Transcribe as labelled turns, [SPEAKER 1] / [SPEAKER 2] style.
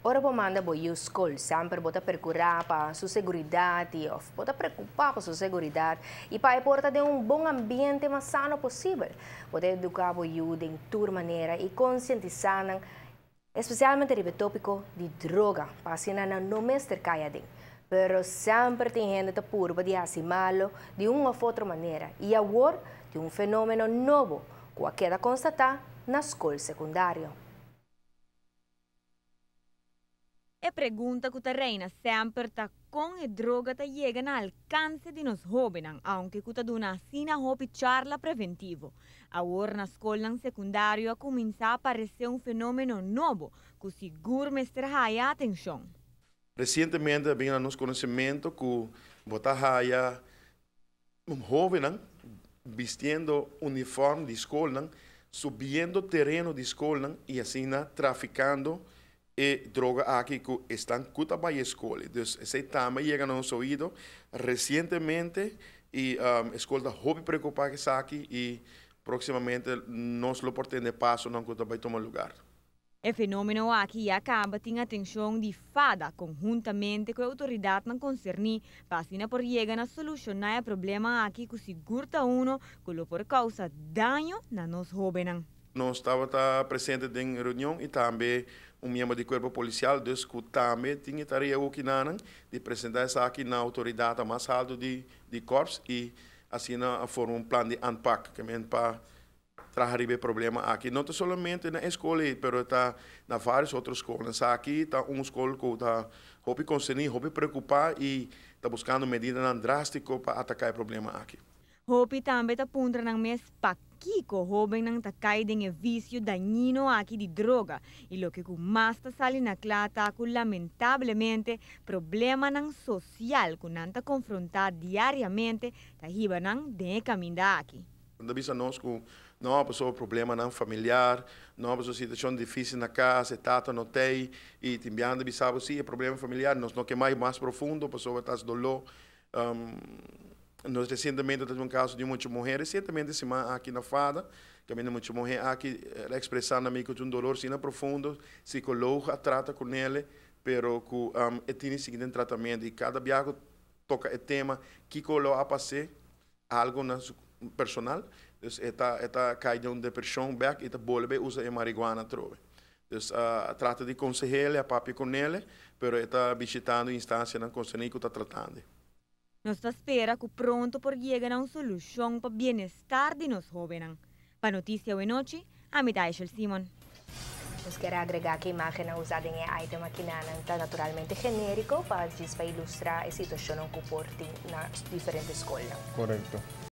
[SPEAKER 1] Ora bo manda bo yiu scol, semper bo ta percura pa su seguridad y of bo ta preocupa pa su seguridad y pa e por ta den un bon ambiente mas sano posibel. Bo ta educa bo yiu den tur manera y concientisa nan especialmente riba e topico di droga pa asina nan no mester cay aden. Pero semper tin hende ta purba di haci malo di un of otro manera y awor tin un fenomeno nobo cu a keda constata na scol secundario.
[SPEAKER 2] E pregunta ku ta reina semper ta kon e droga ta yega na alkanse di nos hóbennan, aunke ku ta duna asina hopi charla preventivo. Awor na skolnan sekundario a kuminsá aparesé un fenómeno nobo ku sigur mester haya atenshon.
[SPEAKER 3] Resientemente a bin na nos konosementu ku bo ta haya hóbennan bistiendo uniform di skolnan, subiendo tereno di skolnan i asina trafikando e droga aki ku esnan ku ta bai e skol. Dus esei tambe a yega na nos oido resientemente i e skol ta hopi preokupá ku esaki i próksimamente nos lo por tende pasonan ku ta bai tuma lugar.
[SPEAKER 2] E fenómeno aki ya kaba tin atenshon di fada konhuntamente ku e outoridatnan konserní pa asina por yega na solushoná e problema aki ku sigur ta uno ku lo por kousa daño na nos hóbennan.
[SPEAKER 3] Nos tabata presente den reunion y tambe un miembro di cuerpo policial, dus cu tambe tin e tarea hoki nanan di presenta esaki na autoridadnan mas halto di di corps y asina a forma un plan di aanpak ke men pa traha riba e problema aki. No ta solamente na e scol ey, pero ta na varios otro scolnan. Esaki ta un scol cu ta hopi concerni, hopi preocupa y ta buscando medidanan drastico pa ataca e problema aki.
[SPEAKER 2] Hopi tambe ta puntra nan mes pakiko hóbennan ta kai den e visio dañino aki di droga i loke ku mas ta sali na kla ta ku lamentablemente problemanan sosial ku nan ta konfrontá diariamente ta hiba nan den e kaminda aki.
[SPEAKER 3] Nan ta bisa nos ku no pasobra problemanan familiar, no pasobra situashon difísil na kas, e tata no t'ei i tin biaha nan ta bisa bo si e problema familiar nos no ke mai mas profundo pasobra ta hasi doló. Nos resientemente ta tin un kaso di un mucha muhé, resientemente siman aki na Fada, kaminda mucha muhé aki el a ekspresá na mi ku tin un dolor asina profundo, sikoloog a trata ku nele, pero ku e tini sigui den tratamentu i kada biaha ku toka e tema kiko lo a pas'é, algu na su personal, dus e ta e ta kai den un depreshon bèk i ta bolbe usa e mariguana atrobe. Dus a trata di konseh'el, a papia ku nele, pero e ta bishitando instansianan konserní ku ta tratando.
[SPEAKER 2] Nos ta spera ku pronto por yega na un solushon pa bienestar di nos hóbennan. Pa Noticia Awenochi, ami ta Aishel Simon.
[SPEAKER 1] Nos kier agrega ku e imágennan usá den e item akinanan ta naturalmente genériko pa djis pa ilustrá e situashonnan ku por tin na diferente skolnan.
[SPEAKER 4] Korekto.